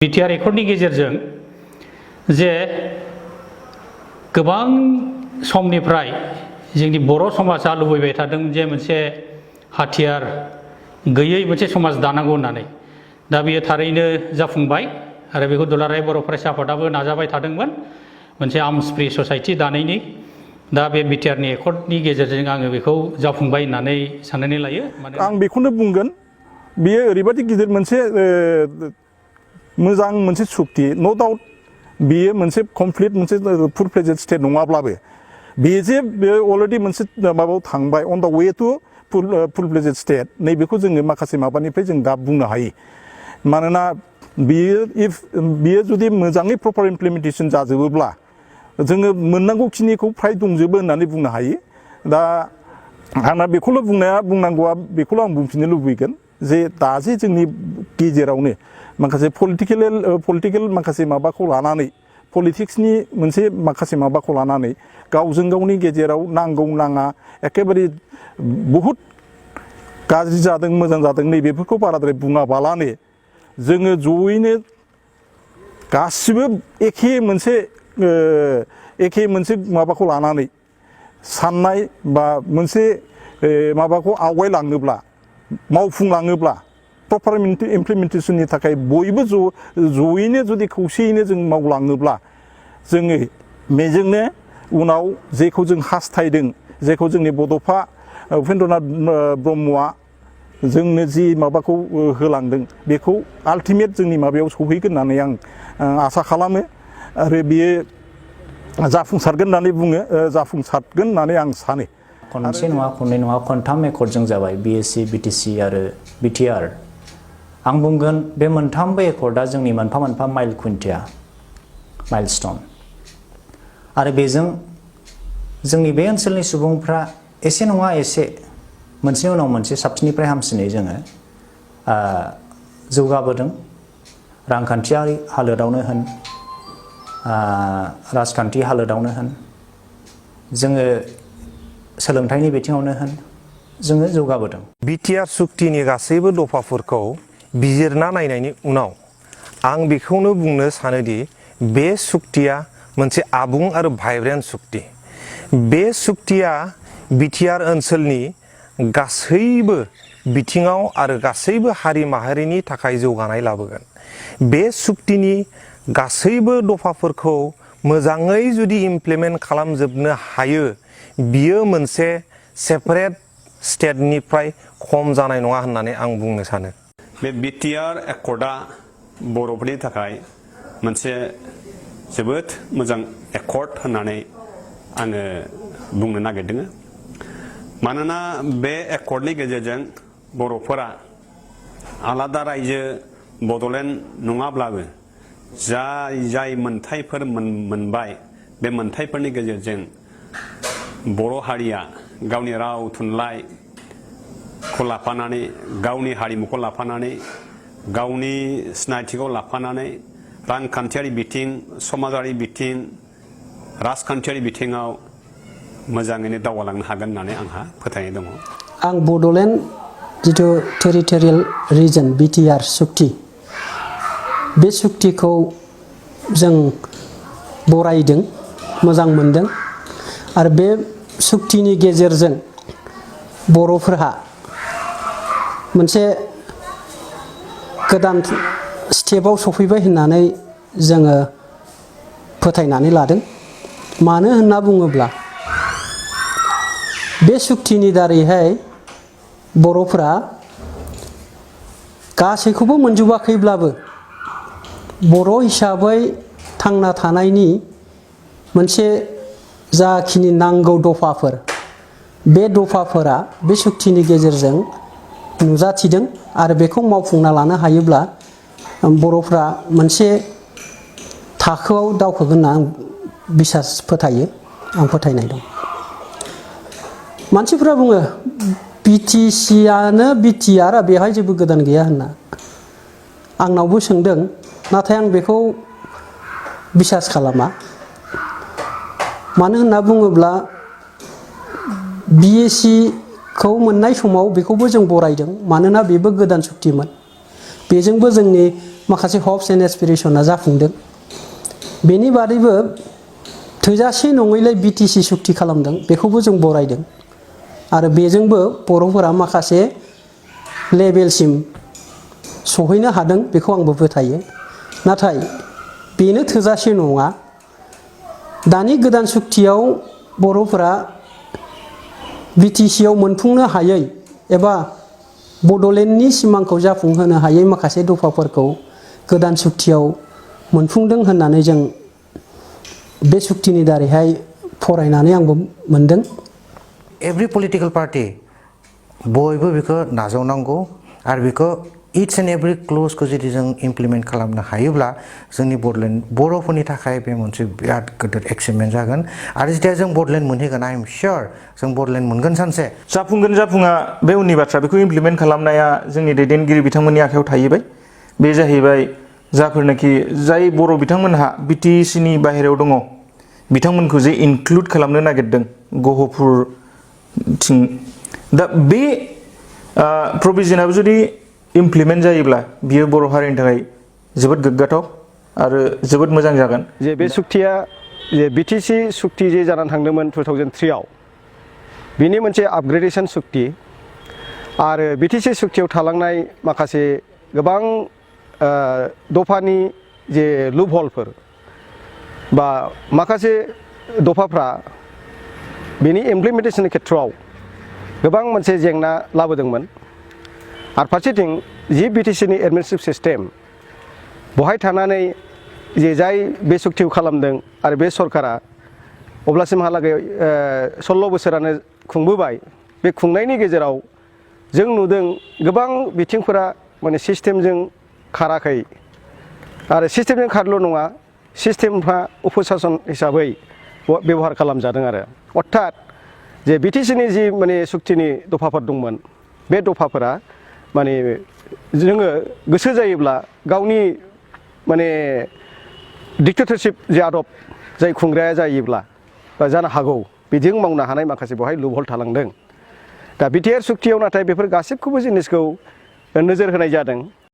BTR एकर्डनि गेजेरजों जे गोबां समनिफ्राय जोंनि बर' समाजा लुबैबाय थादों जे मोनसे हाथियार गैयै मोनसे समाज दानांगौ होननानै दा बेयो थारैनो जाफुंबाय आरो बेखौ दुलाराय बर' फरायसा आफादाबो नाजाबाय थादोंमोन मोनसे आर्म्स फ्रि ससाइटि दानायनि दा बे BTRनि एकर्डनि गेजेरजों आङो बेखौ जाफुंबाय होननानै साननानै लायो। आं बेखौनो बुंगोन बेयो ओरैबायदि गिदिर मोनसे मोजां मोनसे सुक्ति नो डाउट बेयो मोनसे कमप्लिट मोनसे फुल फ्लेजेड स्टेट नङाब्लाबो बे जे अलरेडि मोनसे माबायाव थांबाय on the way to full fledged state नैबेखौ जोङो माखासे माबानिफ्राय जों दा बुंनो हायो मानोना बियो जुदि मोजाङै प्रपार इमप्लिमेन्टेसन जाजोबोब्ला जोङो मोननांगौ खिनिखौ फ्राय दंजोबो होननानै बुंनो हायो। दा आंना बेखौल' बुंनांगौआ बेखौल' आं बुंफिननो लुबैगोन जे दा जे जोंनि गेजेरावनो माखासे पलिटिकेल माखासे माबाखौ लानानै पलिटिक्सनि मोनसे माखासे माबाखौ लानानै गावजों गावनि गेजेराव नांगौ नाङा एखेबारे बहुद गाज्रि जादों मोजां जादों नैबेफोरखौ बाराद्राय बुङाबालानो जोङो जयैनो गासिबो एखे मोनसे माबाखौ लानानै साननाय बा मोनसे माबाखौ आवगायलाङोब्ला मावफुंलाङोब्ला प्रपार इमप्लिमेन्टेसननि थाखाय बयबो जयैनो जुदि खौसेयैनो जों मावलाङोब्ला जोङो बेजोंनो उनाव जेखौ जों हास्थायदों जेखौ जोंनि बड'फा उपेन्द्रनाथ ब्रह्मआ जोंनो जि माबाखौ होलांदों बेखौ आल्टिमेट जोंनि माबायाव सौहैगोन होननानै आं आसा खालामो आरो बियो जाफुंसारगोन होननानै आं सानो। खनसे नङा खननै नङा खनथाम एकर्डजों जाबाय BSc BTC आरो BTR आं बुंगोन बे मोनथामबो एकर्डआ जोंनि मोनफा मोनफा माइल खुन्थिया माइलस्टन आरो बेजों जोंनि बे ओनसोलनि सुबुंफ्रा एसे नङा एसे मोनसे उनाव मोनसे साबसिननिफ्राय हामसिनै जोङो जौगाबोदों रांखान्थियारि हालोदावनो होन राजखान्थि हालोदावनो होन जोङो सोलोंथाइनि बिथिङावनो होन जोङो जौगाबोदों। BTR सुक्तिनि गासैबो दफाफोरखौ बिजिरना नायनायनि उनाव आं बेखौनो बुंनो सानोदि बे सुक्तिया मोनसे आबुं आरो भाइब्रेन्ट सुक्ति। बे सुक्तिया BTR ओनसोलनि गासैबो बिथिङाव आरो गासैबो हारि माहारिनि थाखाय जौगानाय लाबोगोन। बे सुक्तिनि गासैबो दफाफोरखौ मोजाङै जुदि इमप्लिमेन्ट खालामजोबनो हायो बियो मोनसे सेपारेट स्टेटनिफ्राय खम जानाय नङा होननानै आं बुंनो सानो। बे BTR एकर्डआ बर'फोरनि थाखाय मोनसे जोबोद मोजां एकर्ड होननानै आङो बुंनो नागिरदों मानोना बे एकर्डनि गेजेरजों बर'फोरा आलादा रायजो बड'लेण्ड नङाब्लाबो जाय मोनथायफोर मोनबाय बे मोनथायफोरनि गेजेरजों बर' हारिया गावनि राव थुनलाइखौ लाफानानै गावनि हारिमुखौ लाफानानै गावनि सिनायथिखौ लाफानानै रांखान्थियारि बिथिं समाजारि बिथिं राजखान्थियारि बिथिङाव मोजाङैनो दावगालांनो हागोन होननानै आंहा फोथायनाय दङ। आं बड'लेण्ड जिथु टेरिटरियेल रिजन BTR सुक्ति बे सुक्तिखौ जों बरायदों मोजां मोनदों आरो बे सुक्तिनि गेजेरजों बर'फोरहा मोनसे गोदान स्टेपाव सफैबाय होननानै जोङो फोथायनानै लादों। मानो होनना बुङोब्ला बे सुक्तिनि दारैहाय बर'फोरा गासैखौबो मोनजोबाखैब्लाबो बर' हिसाबै थांना थानायनि मोनसे जाखिनि नांगौ दफाफोर बे दफाफोरा बे सुक्तिनि गेजेरजों नुजाथिदों आरो बेखौ मावफुंना लानो हायोब्ला बर'फ्रा मोनसे थाखोआव दावखोगोन होनना आं बिसास फोथायो आं फोथायनाय दं। मानसिफोरा बुङो BTCआनो BTR बेवहाय जेबो गोदान गैया होनना आंनावबो सोंदों नाथाय आं बेखौ बिसास खालामा। मानो होनना बुङोब्ला BScखौ मोननाय समाव बेखौबो जों बरायदों मानोना बेबो गोदान सुक्तिमोन बेजोंबो जोंनि माखासे हप्स एन्ड एसपिरेसना जाफुंदों। बेनि बादैबो थोजासे नङैलाय बिटिसि सुक्ति खालामदों, बेखौबो जों बरायदों आरो बेजोंबो बर'फोरा माखासे लेभेलसिम सहैनो हादों, बेखौ आंबो फोथायो। नाथाय बेनो थोजासे नङा। दानि गोदान सुक्तियाव बर'फोरा बिटिसिआव मोनफुंनो हायै एबा बड'लेण्डनि सिमांखौ जाफुंहोनो हायै माखासे दफाफोरखौ गोदान सुक्तियाव मोनफुंदों होननानै जों बे सुक्तिनि दारैहाय फरायनानै आंबो मोनदों। एभ्रि पलिटिकल पार्टि बयबो बेखौ नाजावनांगौ आरो बेखौ इट्स एन्ड एभ्रि क्लजखौ जुदि जों इमप्लिमेन्ट खालामनो हायोब्ला जोंनि बड'लेण्ड बर'फोरनि थाखाय बे मोनसे बिराद गिदिर एचिभमेन्ट जागोन आरो जेथिया जों बड'लेण्ड मोनहैगोन आइ एम सियर जों बड'लेण्ड मोनगोन सानसे। जाफुंगोन जाफुङा बे उननि बाथ्रा, बेखौ इमप्लिमेन्ट खालामनाया जोंनि दैदेनगिरि बिथांमोननि आखायाव थाहैबाय। बे जाहैबाय जायफोरनाखि जाय बर' बिथांमोनहा बिटिसिनि बाहेरायाव दङ बिथांमोनखौ जे इनक्लुड खालामनो नागिरदों गहपुरथिं, दा बे प्रभिजनाबो जुदि इमप्लिमेन्ट जायोब्ला बियो बर' हारिनि थाखाय जोबोद गोग्गाथाव आरो जोबोद मोजां जागोन। जे बे सुक्तिया जे बिटिसि सुक्ति जे जानानै थांदोंमोन 2003आव, बिनि मोनसे आपग्रेडेसन सुक्ति आरो बिटिसि सुक्तियाव थालांनाय माखासे गोबां दफानि जे लुपहलफोर बा माखासे दफाफ्रा बेनि इमप्लिमेन्टेसननि खेथ्रआव गोबां मोनसे जेंना लाबोदोंमोन। आरो फारसेथिं जि बिटिसिनि एडमिनिस्ट्रेटिभ सिस्टेम बहाय थानानै जे जाय बे सुक्तिखौ खालामदों आरो बे सरकारा अब्लासिमहालागै 16 बोसोरानो खुंबोबाय, बे खुंनायनि गेजेराव जों नुदों गोबां बिथिंफोरा माने सिस्टेमजों खाराखै आरो सिस्टेमजों खारल' नङा, सिस्टेमफ्रा उपसासन हिसाबै बेबहार खालामजादों आरो अर्थात जे बिटिसिनि जि माने सुक्तिनि दफाफोर दंमोन बे दफाफोरा माने जोङो गोसो जायोब्ला गावनि माने डिक्टेटरशिप जे आदब जाय खुंग्राया जायोब्ला बा जानो हागौ बिदिजों मावनो हानाय माखासे बेवहाय लुपहल थालांदों। दा बिटिआर सुक्तियाव नाथाय बेफोर गासिबखौबो जिनिसखौ नोजोर होनाय जादों।